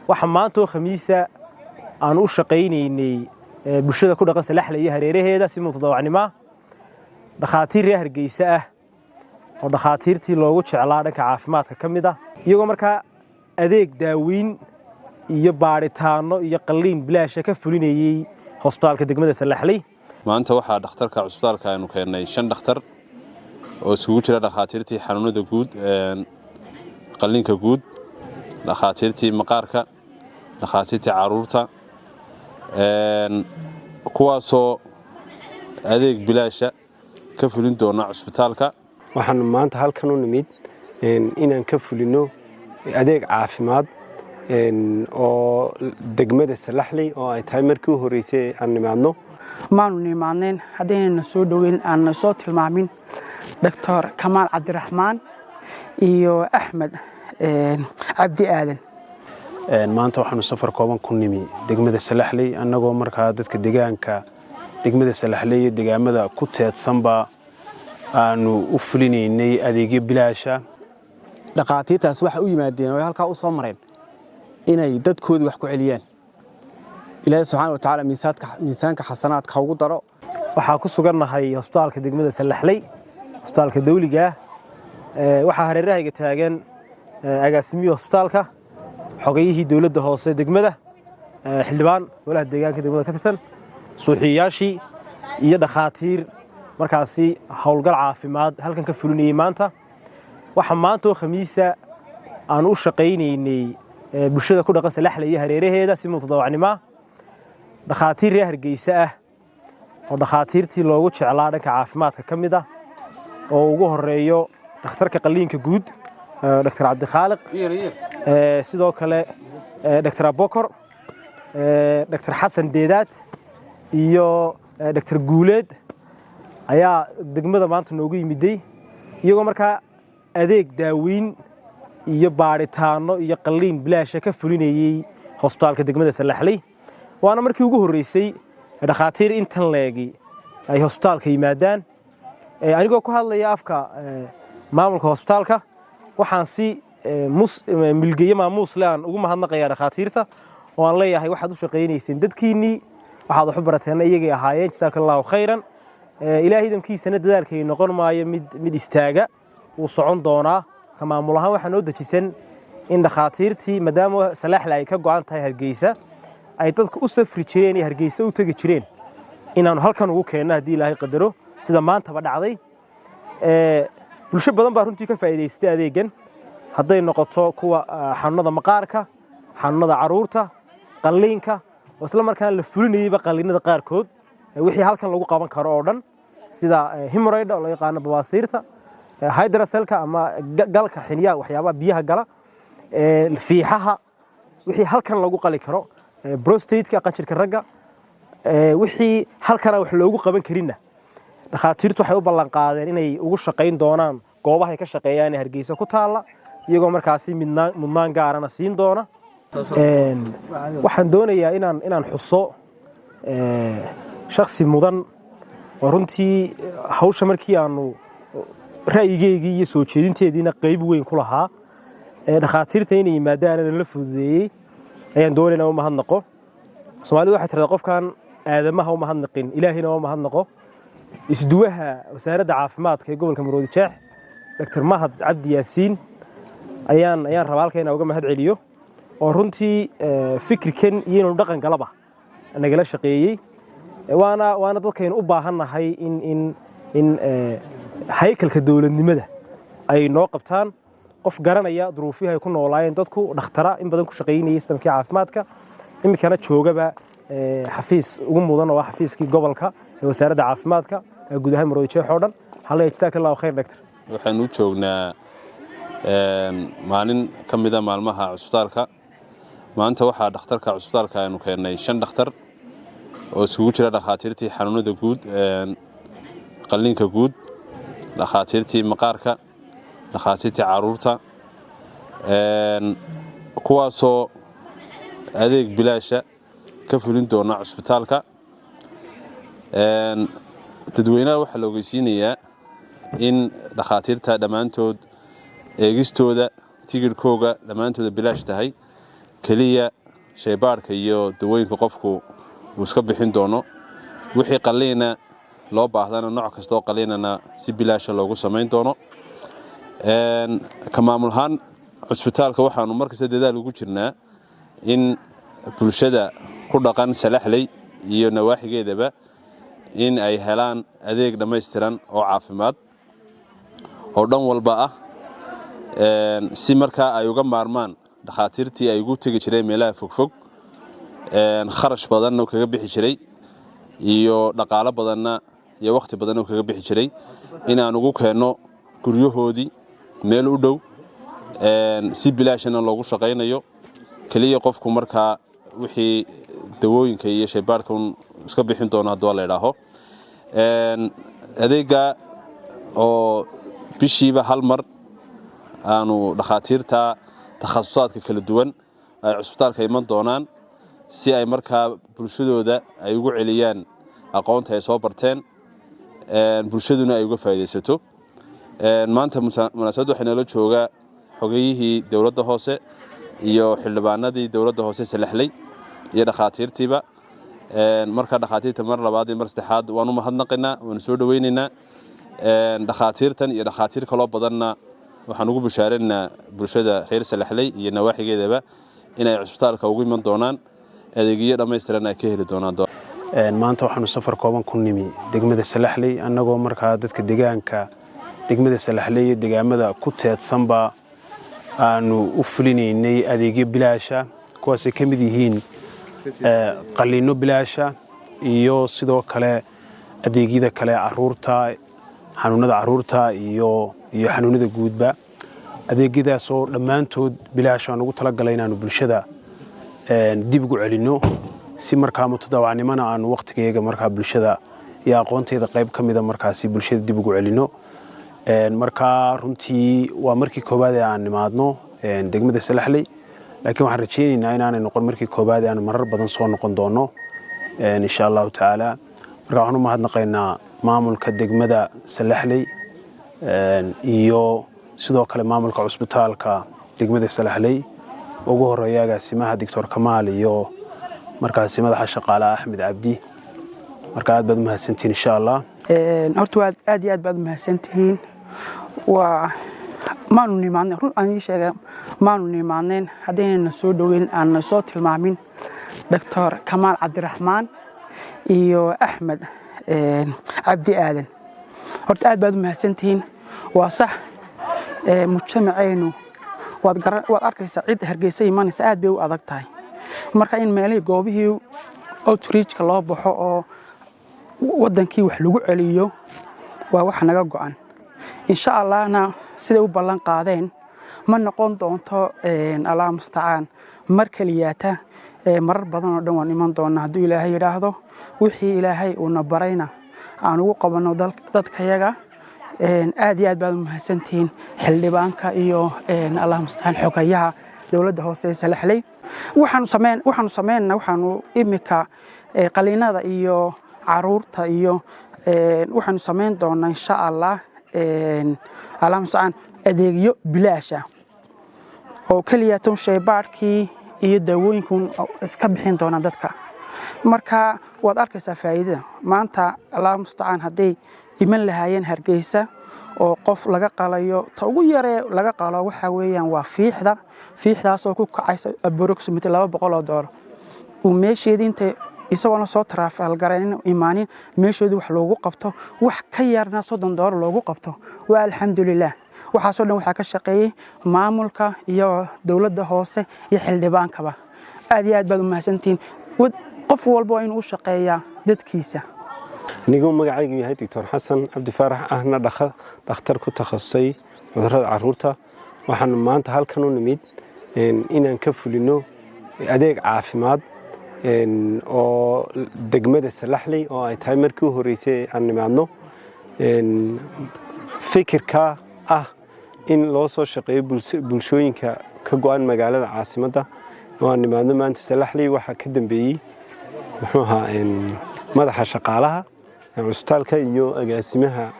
Waxa maanta oo Khamiisa aan u shaqaynaynay bulshada ku dhaqan Salaxley iyo hareeraheeda si mutadawacnimo. Dhakhaatiir reer Hargeysa ah oo dhakhaatiirtii loogu jeclaa dhanka caafimaadka ka mid ah, iyagoo markaa adeeg daaweyn iyo baadhitaano iyo qalliin bilaasha ka fulinayey hosbitaalka degmada Salaxley. Maanta waxaa dhakhtarka cusbitaalka aynu keennay shan dhakhtar oo isugu jira dhakhaatiirtii xanuunada guud, qalliinka guud, dhakhaatiirtii maqaarka, dhakhaatiirtii caruurta, kuwaasoo adeeg bilaasha ka fulin doona cusbitaalka. Waxaanu maanta halkan u nimid inaan ka fulino adeeg caafimaad oo degmada Salaxley, oo ay tahay markii u horreysay aan nimaadno. Maanu nimaadnayn haddaynayna soo dhoweyn, aanna soo tilmaamin Doctor Kamaal Cabdiraxmaan iyo Axmed Cabdi Aadan. Maanta waxaanu safar kooban ku nimi degmada Salaxley, annagoo markaa dadka deegaanka degmada Salaxley iyo deegaamada ku teedsanba aanu u fulinaynay adeegyo bilaasha. Dhakhaatiirtaas waxay u yimaadeen oo halkaa u soo mareen inay dadkoodii wax ku celiyaan. Ilaahay subxaana wa tacaala miisaanka xasanaadka ha ugu daro. Waxaa ku sugannahay hosbitaalka degmada Salaxley, hosbitaalka dawliga ah. Waxaa hareerahayga taagan agaasimihii hosbitaalka, xogayihii dowladda hoose degmada, xildhibaan golaha deegaanka degmada ka tirsan, suuxiyayaashii iyo dhakhaatiir markaasi howlgal caafimaad halkan ka fulinayey maanta. Waxaa maanta oo Khamiisa aan u shaqaynaynay bulshada ku dhaqan Salaxley iyo hareeraheeda si mutadawacnimo. Dhakhaatiir reer Hargeysa ah oo dhakhaatiirtii loogu jeclaa dhanka caafimaadka ka mid ah, oo ugu horeeyo dhakhtarka qalliinka guud, Dr. Cabdikhaaliq, sidoo kale Dr. Abokor, Dr. Xasan Deedaad iyo Dr. Guuleed, ayaa degmada maanta noogu yimiday, iyagoo markaa adeeg daaweyn iyo baadhitaano iyo qalliin bilaasha ka fulinayey hosbitaalka degmada Salaxley. Waana markii ugu horreysay dhakhaatiir intan leegi ay hosbitaalka yimaadaan. Anigoo ku hadlaya afka maamulka hosbitaalka, waxaan si milgeyo maamuus le aan ugu mahadnaqayaa dhakhaatiirta, oo aan leeyahay: waxaad u shaqaynayseen dadkiinnii, waxaad wax u barateenna iyagay ahaayeen. Jasaaka Allahu khayran. Ilaahay idamkiisana dadaalkay noqon maayo mid istaaga, wuu socon doonaa. Ka maamul ahaan waxaa noo dejisan in dhakhaatiirtii, maadaama Salaaxle ay ka go'an tahay Hargeysa, ay dadku u safri jireen iyo Hargeysa u tegi jireen, inaannu halkan ugu keenno haddii Ilaahay qadaro, sida maantaba dhacday. Bulsho badan baa runtii ka faa'iidaystay adeegan, hadday noqoto kuwa xanuunada maqaarka, xanuunada carruurta, qalliinka, oo isla markaana la fulinayeyba qalliinada qaarkood, wixii halkan lagu qaban karo oo dhan, sida hemorrhoid oo loo yaqaano bawaasiirta, hydrocele-ka ama galka xiniyaha, waxyaabaha biyaha gala, fiixaha, wixii halkan lagu qali karo, prostate-ka, qanjirka ragga, wixii halkana wax loogu qaban karinna dhakhaatiirtu waxay u ballan qaadeen inay ugu shaqayn doonaan goobahay ka shaqeeyaan ee Hargeysa ku taalla, iyagoo markaasi mudnaan gaarana siin doona. Waxaan doonayaa inaan xuso shaksi mudan oo runtii hawsha markii aanu ra'yigeygii iyo soo jeedinteediina qayb weyn ku lahaa, dhakhaatiirta inay yimaadaanana la fududeeyey, ayaan doonayna u mahadnaqo. Soomaalidu waxay tirahdaa: qofkan aadamaha u mahadnaqin, Ilaahayna u mahadnaqo. Isduwaha wasaaradda caafimaadka ee gobolka Maroodi Jeex, Dr. Mahad Cabdi Yaasiin, ayaan rabaa halka inaan uga mahad celiyo, oo runtii fikirkan iyo inuu dhaqan galaba nagala shaqeeyey. Waana dadkaynu u baahannahay in haykalka dowladnimada ay noo qabtaan. Qof garanaya duruufihii ay ku noolaayeen dadku, dhakhtara in badan ku shaqaynayay sistamkii caafimaadka, iminkana joogaba xafiis ugu mudan oo ah xafiiskii gobolka ee wasaaradda caafimaadka guud ahaan Maroodi Jeex oo dhan. Halla, jazaaka Allahu khayr, doctor. Waxaynu u joognaa maalin ka mida maalmaha cusbitaalka. Maanta waxaa dhakhtarka cusbitaalka aynu keennay shan dhakhtar oo isugu jira dhakhaatiirtii xanuunada guud, qalliinka guud, dhakhaatiirtii maqaarka, dhakhaatiirtii caruurta, kuwaasoo adeeg bilaasha ka fulin doona cusbitaalka. Dadweynaha waxaa la ogeysiinayaa in dhakhaatiirta dhammaantood eegistooda tigidhkooga dhammaantooda bilaash tahay. Keliya shaybaadhka iyo dawooyinka qofku uu iska bixin doono. Wixii qalliina loo baahdana, nooc kasta oo qalliinana si bilaasha loogu samayn doono. Ka maamul ahaan cusbitaalka, waxaanu markasta dadaal ugu jirnaa in bulshada ku dhaqan Salaxley iyo nawaaxigeedaba in ay helaan adeeg dhammaystiran oo caafimaad oo dhan walba ah, si markaa ay uga maarmaan dhakhaatiirtii ay ugu tegi jireen meelaha fogfog, kharash badanna kaga bixi jiray iyo dhaqaalo badanna iyo wakhti badanna kaga bixi jiray, inaan ugu keenno guryahoodii meel u dhow, si bilaashana loogu shaqaynayo. Keliya qofku markaa wixii dawooyinka iyo shaybaadhka un iska bixin doono hadduu la idhaaho. Adeegga oo bishiiba hal mar aanu dhakhaatiirta takhasusaadka kala duwan ay cusbitaalka iman doonaan, si ay markaa bulshadooda ay ugu celiyaan aqoonta ay soo barteen, bulshaduna ay uga faa'iidaysato. Maanta munaasabadda waxaa noola jooga xogeyihii dowladda hoose iyo xildhibaanadii dowladda hoose Salaxley iyo dhakhaatiirtiiba. Marka dhakhaatiirta mar labaad iyo mar saddexaad waanu mahadnaqaynaa, waanu soo dhoweynaynaa. Dhakhaatiirtan iyo dhakhaatiir kaloo badanna waxaan ugu bishaaranaynaa bulshada reer Salaxley iyo nawaaxigeedaba inay cusbitaalka ugu iman doonaan, adeegyo dhammaystiran ay ka heli doonaan. Maanta waxaanu safar kooban ku nimi degmada Salaxley, annagoo markaa dadka deegaanka degmada Salaxley iyo deegaamada ku teedsanba aanu u fulinaynay adeegyo bilaasha, kuwaasay ka mid yihiin qalliinno bilaasha iyo sidoo kale adeegyada kale, caruurta, xanuunada caruurta iyo xanuunada guudba. Adeegyadaasoo dhammaantood bilaash aan ugu talagalay inaanu bulshada dib ugu celinno, si markaa mutadawacnimona aanu wakhtigeega markaa bulshada iyo aqoonteeda qayb ka mida markaasi bulshada dib ugu celinno. Markaa runtii waa markii koowaad ee aan nimaadno degmada Salaxley, laakiin waxaan rajaynaynaa inaanay noqon markii koowaad ee aanu marar badan soo noqon doono, insha Allahu tacaala. Marka waxaan u mahadnaqaynaa maamulka degmada Salaxley iyo sidoo kale maamulka cusbitaalka degmada Salaxley, ugu horeeya agaasimaha Doctor Kamaal iyo markaasi madaxa shaqaalaha Axmed Cabdi. Marka aad baad umahadsantihiin, insha Allah. Horta waad aad iyo aad baad umahadsantihiin. Waa maanu nimaadneen, run aan ii sheega, maanu nimaadneen haddaynayna soo dhoweyn, aan soo tilmaamin Doctor Kamaal Cabdiraxmaan iyo Axmed Cabdi Aadan. Horta aad baad umahadsantihiin. Waa sax, mujtamacaynu waad arkaysaa, cid Hargeysa imanaysa aad bay u adag tahay. Marka in meelihii goobihii outreachka loo baxo oo wadankii wax lagu celiyo waa wax naga go'an, insha Allahna. Siday u ballan qaadeen ma noqon doonto, Allah mustacaan, mar keliyaata, marar badan oo dhan waan iman doonaa hadduu Ilaahay yidhaahdo. Wixii Ilaahay uuna barayna aan ugu qabanno dadkayaga. Aad iyo aad baad umahadsantihiin, xildhibaanka iyo, Allah mustacaan, xogayaha dowladda hoose ee Salaxley. Waxaanu sameynaa, waxaanu imika qaliinada iyo caruurta iyo waxaanu samayn doonaa, insha Allah, Allah mustacaan, adeegyo bilaash ah oo keliya tun shaybaadhkii iyo daawooyinkun iska bixin doonaan dadka. Marka waad arkaysaa faa'iidada maanta, Allah mustacaan, hadday iman lahaayeen Hargeysa oo qof laga qalayo, ta ugu yaree laga qalo waxa weeyaan waa fiixda, fiixdaasoo ku kacaysa approximately $200, uu meesheedii intay isagoona soo travel-garaynin imaanin meeshoodii wax loogu qabto, wax ka yarna $30 loogu qabto, waa alxamdulilah. Waxaasoo dhan waxaa ka shaqeeyey maamulka iyo dowladda hoose iyo xildhibaankaba. Aad iyo aad baad u mahadsantihiin. Qof walba waa inuu u shaqeeyaa dadkiisa. Aniguu magacaygu yahay Doctor Xasan Cabdi Faarax, ahna dhakhtar ku takhasusay cudurrada caruurta, waxaanu maanta halkan u nimid inaan ka fulino adeeg caafimaad oo degmada Salaxley, oo ay tahay markii u horreysay aan nimaadno. Fikirka ah in loo soo shaqeeyo bulshooyinka ka go'an magaalada caasimadda oo aan nimaadno maanta Salaxley waxaa ka dambeeyey, muxuu ahaa, madaxa shaqaalaha cusbitaalka iyo agaasimaha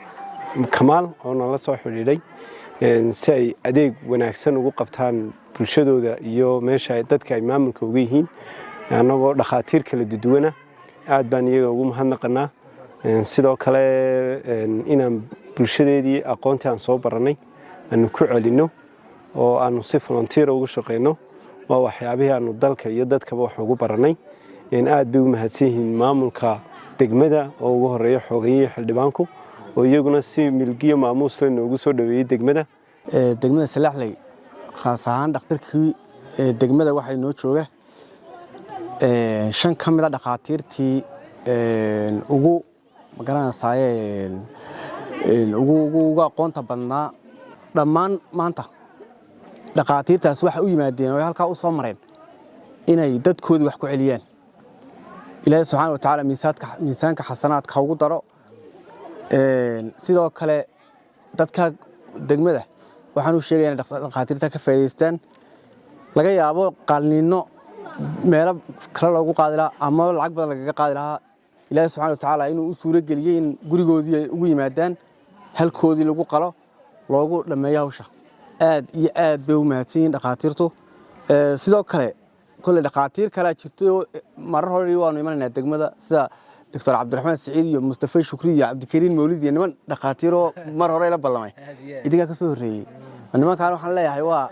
Kamaal oo nala soo xidhiidhay si ay adeeg wanaagsan ugu qabtaan. Bulshadooda iyo meesha dadka ay maamulka uga yihiin, annagoo dhakhaatiir kala duduwana, aad baan iyaga ugu mahadnaqanaa. Sidoo kale inaan bulshadeedii aqoontii aan soo barannay aanu ku celinno oo aanu si volunteer uga shaqeyno waa waxyaabihii aanu dalka iyo dadkaba wax ugu barannay. Aad bay u mahadsan yihiin maamulka degmada oo ugu horeeya xogayihii xildhibaanku oo iyaguna si milgiyo maamuusle noogu soo dhoweeyey degmada. Degmada Salaxley, khaas ahaan dhakhtarkii degmada, waxaa inoo jooga shan ka mid a dhakhaatiirtii ugu magaranaysaye ugu aqoonta badnaa. Dhammaan maanta dhakhaatiirtaas waxay u yimaadeen oo halkaa u soo mareen inay dadkoodii wax ku celiyaan. Ilaahay subxaana wa tacaala miisaanka xasanaadka ha ugu daro. Sidoo kale dadka degmada waxaan u sheegaya inay dhakhaatiirta ka faa'iidaystaan. Laga yaabo qalliinno meelo kale loogu qaadi lahaa ama lacag badan lagaga qaadi lahaa, Ilaahay subxana wa tacaala inuu u suuro geliyey in gurigoodii ay ugu yimaadaan, halkoodii lagu qalo, loogu dhammeeyo hawsha. Aad iyo aad bay u mahadsan yihiin dhakhaatiirtu. Sidoo kale kolley dhakhaatiir kalaa jirtay oo marar hore waanu imanaynaa degmada, sida Doctor Cabdiraxmaan Siciid iyo Mustafa Shukri iyo Cabdikariin Mawlid iyo niman dhakhaatiiroo mar hore la ballamay. Idinkaa ka soo horreeyey. Nimankaan waxaan leeyahay waa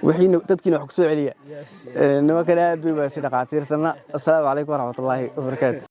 wixiina dadkiina wax ku soo celiya. Nimankan aad bay mahadsan dhakhaatiirtana. Assalaamu calaykum waraxmatullaahi wabarakaatu.